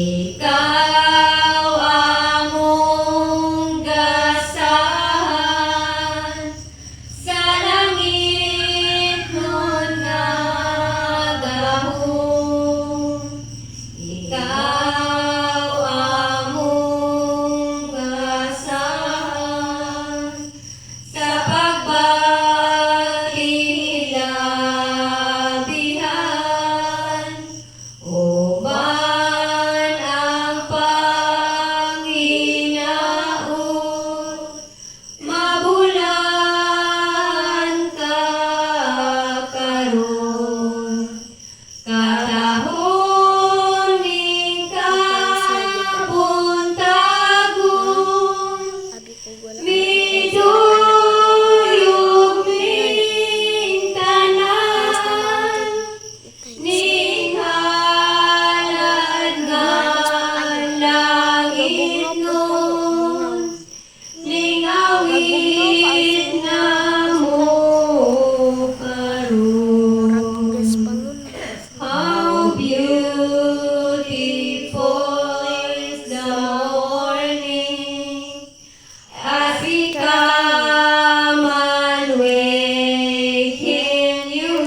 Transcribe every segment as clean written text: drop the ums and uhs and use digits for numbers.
Ikaw among gasahan sa langit nun nga gahom. Ikaw among gasahan sa pagbati hilabihan, uban ang panginaon, mabulan ka karon, katahom ning kabuntagon. Abi ko wala. Miduyog ming tanan ning halad nga langit nun, ning awit na mo karon. Gas pa nun. How beautiful is the morning as we come and waken you.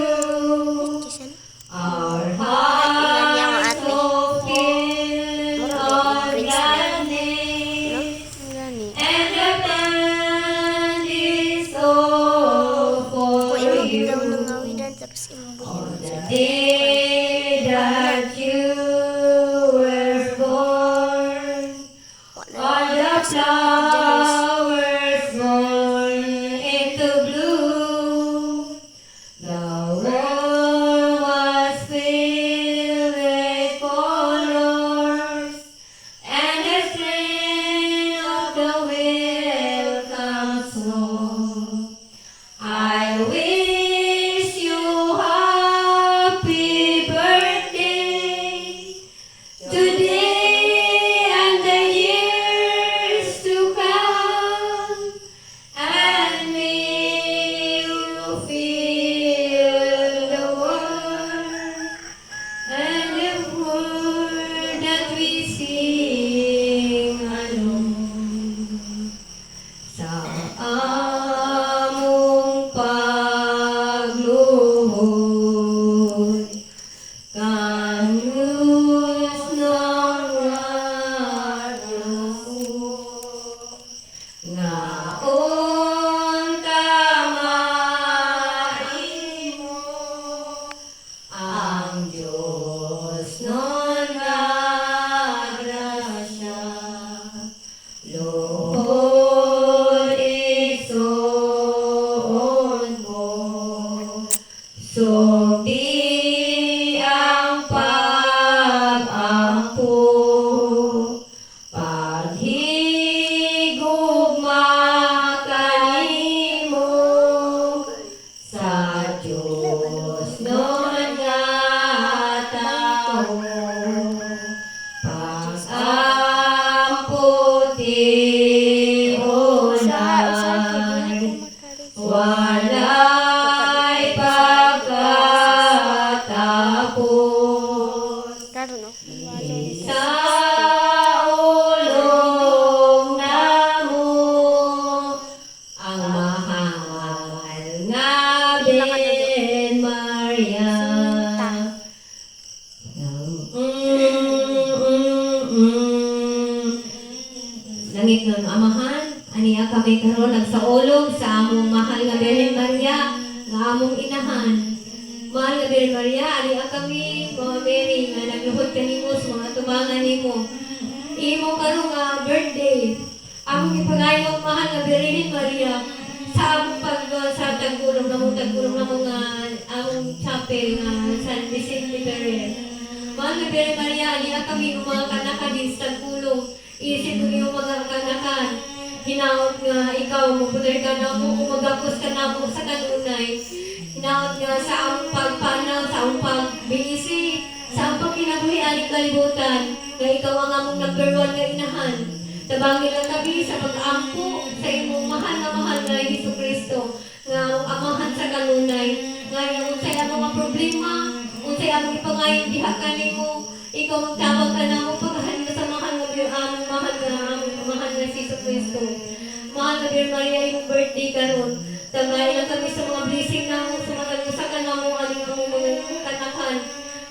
Kisan. Our hearts so filled of gladness, Gani. And the plan is all for Kung imo bitaw you. Nang awidan tapos imo On buhi. The day that you were born, all the flowers born into bloom. The world was filled with colors, and the strain of the welcome song. I wish you happy birthday today and the years to come, and may you feel the warmth and the word that we sing along sa among pagluhod kanus ng nga unta maimo ang Diyos nun nga grasya. Lord, igsoon ko, sugdi ang pag-ampo, paghigugma kanimo sa Diyos nun nga tao, pag-ampo tiunay, walay pagkatapos. Karon no. Sa ulong namo ang mahal nga Birhen Maria. Langit nga Amahan, aniya kami karon nagsaulog sa among mahal nga Birhen Maria, nga among inahan. Mahal nga Birhen Maria, aniya kami, Mama Mary, nga nagluhod kanimo sa mga tubangan nimo. Imo karon nga birthday. Among ipangayong, mahal nga Birhen Maria, sa among pag sa tagulong namong nga among chapel nga San Vicente Ferrer. Mahal nga Birhen Maria, aniya kami ng mga kanakan din sa tagulong. Isip ng iyong mga kanakan. Hinaot nga ikaw, maputer ka na mo, umagapos ka na mo sa kanunay. Hinaot nga sa among pagpanaw, sa among pagbiisi, sa among pagkinabuhi aning kalibutan, nga ikaw ang among number one nga inahan. Tabangin lang kami sa pag-ampo sa imong mahal na Hesus Kristo, nga among amahan sa kanunay, nga unsay among mga problema, unsay among ipangayon diha kanimo, ikaw magtabang ka namo. Kristo. Mahal na Birhen Maria, imong birthday karon. Tagay lang kami sa mga blessing namo sa matag usa ka namo aning among mga kanakan.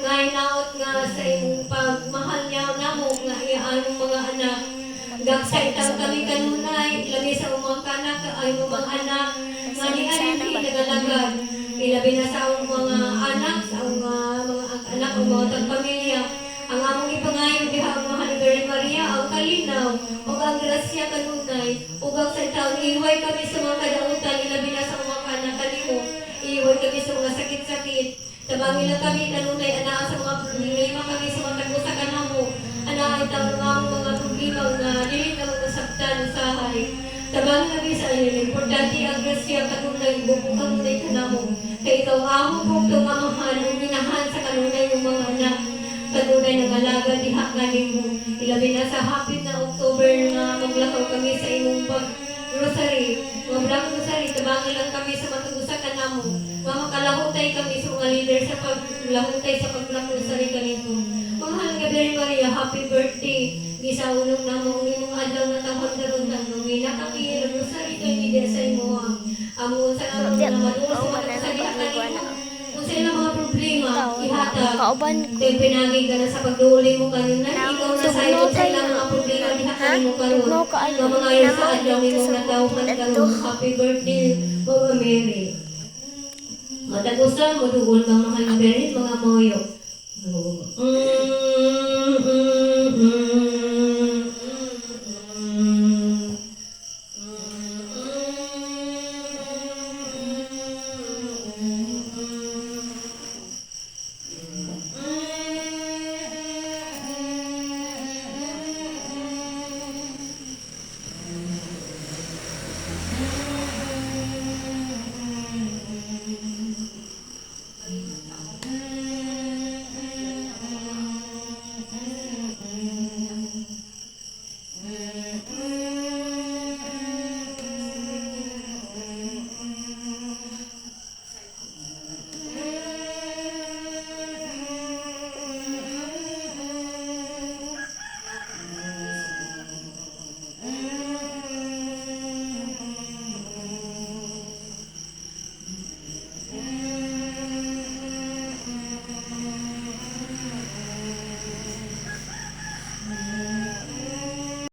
Nga hinaot nga sa imong pagmahal niya namo nga iya among mga anak. Gagsaitang kami kanunay, ilabi sa among mga kanak ay imong mga anak nga ni ani nagalagad. Ilabi na sa among mga anak, sa among mga anak o mga tagpamilya. Ang among ipangayo diha ang mahal ni Birhen Maria, ang kalinaw, ug ang grasya kanunay, ug ang sa taon iway kami sa mga kadautan, ilabi na sa mga kanak kanimo. Iway kami sa mga sakit-sakit. Tabangi lang kami kanunay anaa sa mga problema kami sa mga tag-usa kanamo. Anaa itaw nga among mga problema nga dili na masabtan usahay. Tabangi kami sa inyo. Importante ang grasya kanunay, ibubo kanunay kanamo. Kay ikaw amo pugtong amahan, ug inahan sa kanunay yung mga anak kanunay nangalaga diha kanimo. Ilabi na sa hapit na October nga maglakaw kami sa imong pag rosary. Mga Black Rosary, tabangi lang kami sa matag usa kanamo. Nga makalahutay kami sa mga leader sa paglahutay sa pag Black Rosary kanimo. Mahal nga Birhen Maria, happy birthday. Gisaulog namo ang imong adlaw nga taon karon nangina kami rosary kay diha sa imoha. Amo sa among Di, nga maduol sa kauban matag na usa lang diha pag kanimo. Kung sa ilang mga problema, Ikaw, ihatag. kauban ko. Kay pinagi ka na sa pagduuli mo kanina, ikaw na sa Tugnaw ito sa kayo. ilang mga problema diha Ha? kanimo karon. Tugnaw kaayo. Nga mga ayon sa Namaw adlaw dito imong sa natawhan dito. karon. Happy birthday, Mama Mary. Matag usa mo duol kang mahal nga Birhen, mga moyo.